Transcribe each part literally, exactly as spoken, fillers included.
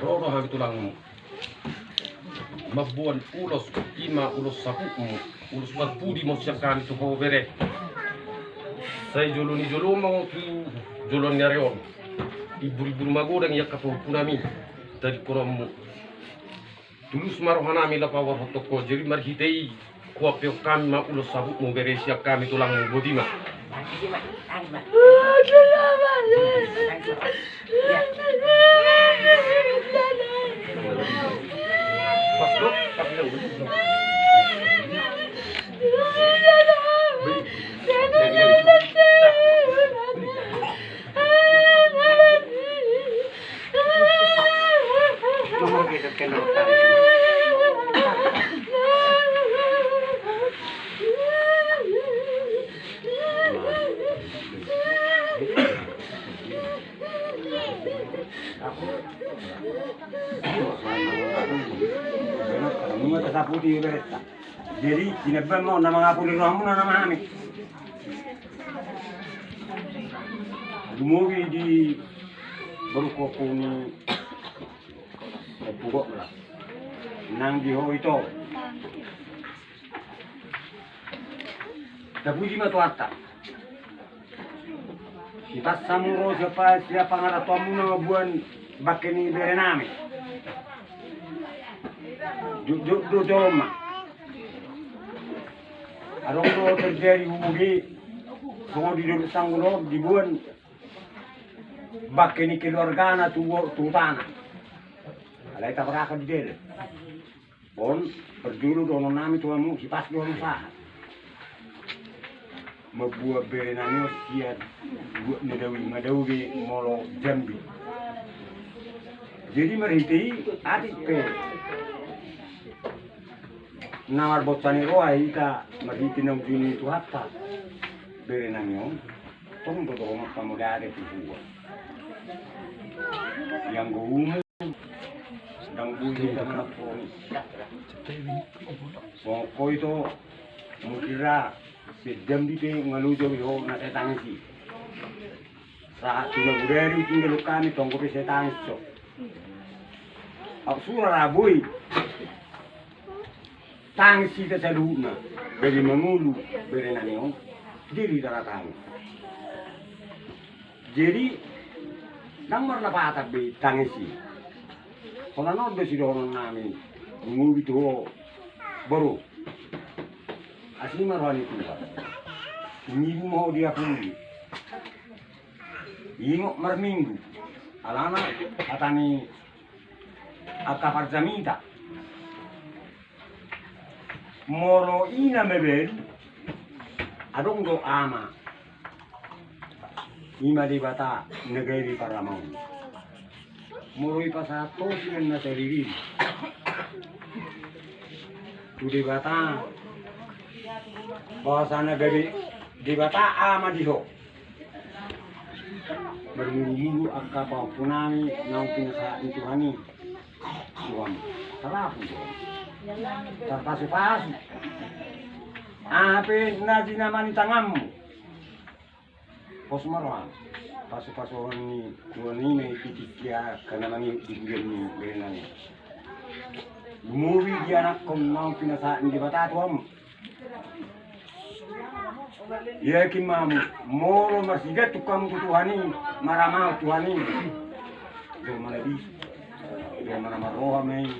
Ro do hami tulangmu mamboan ulos, ima ulos saputmu, ulos parpudi ma sian hami tu ho bere. Sai jolo ni jolo ma ho tu joloan ni ari on. Ibur-ibur magodang i angka pahompunami tadingkononmu. Tulus ma rohanami laho paborhathon ho, jadi marhite i huampe hami ma ulos saputmu bere sian hami tulangmu, boti ma. Jadi tinebban ma on na mangapuli rohamuna nama hami. Lumobi di borungku ni ompu Gokla nang di ho ito. Tapuji ma Tuhanta. Sipasahat hamu ro sian pangarantoanmuna mamboan bangke ni berenami. Jotjot do jolma. Adong do terjadi huboto songon di Dolok Sanggul on, diboan bangke ni keluargana tu, tu hutana. Alai taparaka di dele. On parjolo dohononnami tu hamu, sipasahat do hamu sahat. Mamboan berenami on sian buat na dao i, ma dao be molo Jambi. Jadi marhite i atik pe na marbonsari roha hita marhite na uju ni Tuhanta, berenami on tong do dohononta modade tu hua. Ianggo umur ndang boi hita manamponon i. Songon ho ito, mungkin ra sian Jambi pe nga loja be ho na sai tangis i. Sahat tu na bodari tinggal hami tong pe sai tangis ho. Aut sura ra boi tangis hita saluhutna, bere mangolu berenami on, diri tara tangis. Jadi ndang marlapatan be tangis i. Holan on do sidohononnami, lumobi tu ho boru. Asi ma roha ni Tuhan. Minggu ma ho diapuli. Ingot marminggu. Alana hata ni angka parjamita. Molo ina mabalu, adong do ama. Ima Debata na gabe paramaon. Molo ipasahat ho sian na saririm tu Debata, bahwasana gabe Debata ama di ho. Marmuru-muru angka pahompunami naung pinasahat ni Tuhan i. Tuhan, tarapul do. Tarpasu-pasu. Aha pe na jinama ni tanganmu, pos ma roham. Pasu-pasuon ni Tuhan i ma i di tingki angka na mangihut di bulan ni berenami. Lumobi di anakkon naung pinasahat ni Debata tu hamu. Yakin ma hamu, molo marsigantung hamu tu Tuhan i, maramaon Tuhan i, jolma na bisu, jolma na marroha ma i.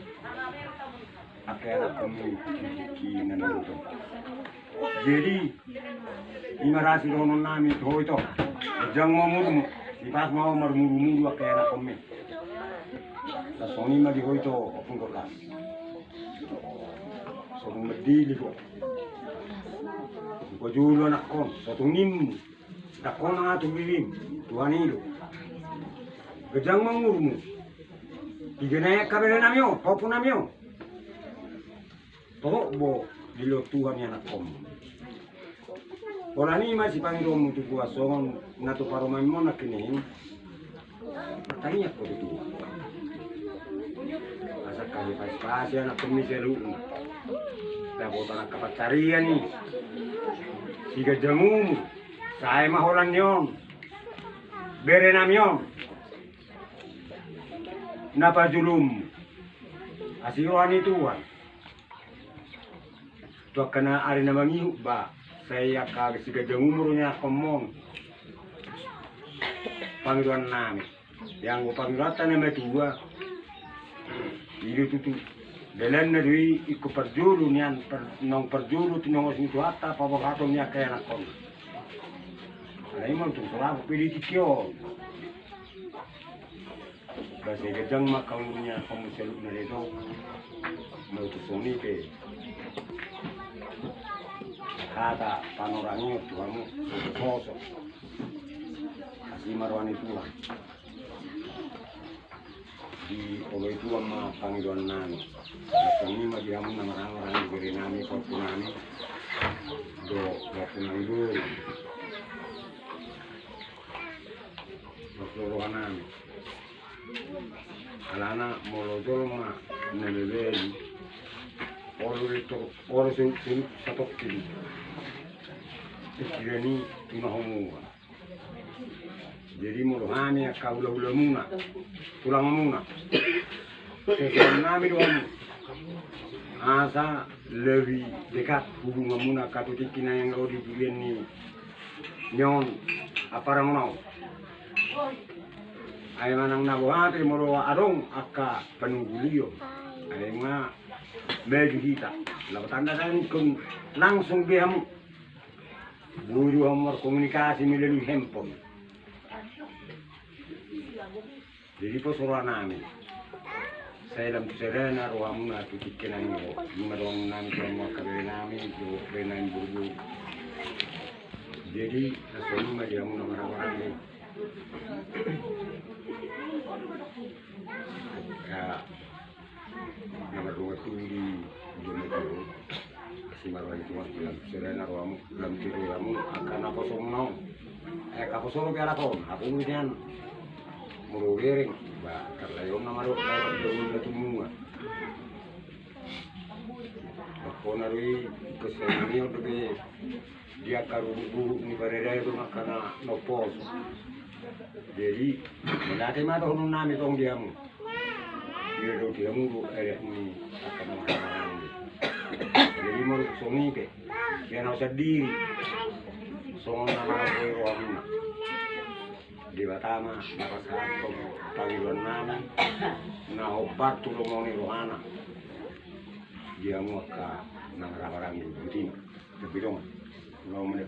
Angka anakkonmi di tingki na naeng ito. Jadi ima ra sidohononnami tu ho ito. Ganjang ma umurmu, sipasahat ma ho marmuru-muru angka anakkonmi. Songon i ma di ho ito, Ompung Dorkas. Sotung mandele ho. Buka jolo anakkon, sotung nimmu. Ndang ho na atur dirim, Tuhan i do. Ganjang ma umurmu. Diganjang angka berenami on, pahompunami on. Torop do dilehon Tuhan i anakkonmu. Holan i ma sipangidoonmu tu Tuhan songon na tu parumaenmuna nangkin i. Martangiang ho tu Tuhan. Asa angka dipasipasi anakkonmi saluhutna. Dapotan angka pansarian i. Siganjang umur. Sae ma holan ni on. Berenami on. na pajolommu. Asi roha ni Tuhan. Tu angka na ari na mangihut ba, sai angka siganjang umur ni angkomon. Pangidoan nami. Ianggo pangidoanta na matua. I do tutu. Dalanna do i ingkon parjolo nian, par-, naung parjolo tinongos ni Tuhanta paborhaton ni angka ianakhon. Alai ma untung so rap pe di tingki on. Ba sai ganjang ma angka umur ni angkomon saluhutna do i. Molo tung songon i pe. Hata panorang i tu hamu, sosok. Asi ma roha ni Tuhan. Dioloi Tuhan ma pangidoan nami. Songon i ma di hamu na marhahamaranggi, bere nami, pahompu nami. Dohot pahompu nami do. Dohot roha nami. Alana molo jolma na mabalu, olo do tor-, olo so-, so-, satongkin. Pikiran i tu na homoa. Jadi molo hami angka hulahulamuna, tulangmuna, sesean nami do hamu. Asa lebih dekat hubunganmuna angka tu tingki na naeng ro di pudian ni on, aparangon on. Ai manang na boha pe molo adong angka panunggulion, ai nga maju hita. Laho tanda tangan ingkon langsung be hamu. Boi do hamu markomunikasi melalui handphone. Jadi pos roha nami. Sai lam tu sada na rohamuna tu tingki na on. I ma dohonon nami tu hamu angka bere nami, tu bere nami boru. Jadi na songon i ma di hamu na marhahamaranggi. Ya. Na mardongan tubu di jolma i. Asi ma roha ni Tuhan, lam tu sada na rohamu, lam tu rohamu angka naposomuna on. Eh, angka poso do pe alak on, haposo nian. Molo bereng ba, karna i on na mardongan tubu na tumua. Bakona do i, ingkon sai nami on dope di angka ruhutruhut ni paradai do angka na naposo. Jadi mauliate ma dohonon nami tong di hamu. Ia do di hamu do elek ni angka na marhahamaranggi. Jadi molo songon i pe, ia na sandiri. Songon na mangapoi rohamuna. Debata ma na pasahathon pangidoan nami na hombar tu lomo ni rohana. Di hamu angka na marhahamaranggi, boti ma. Lebih dong. Lomo ni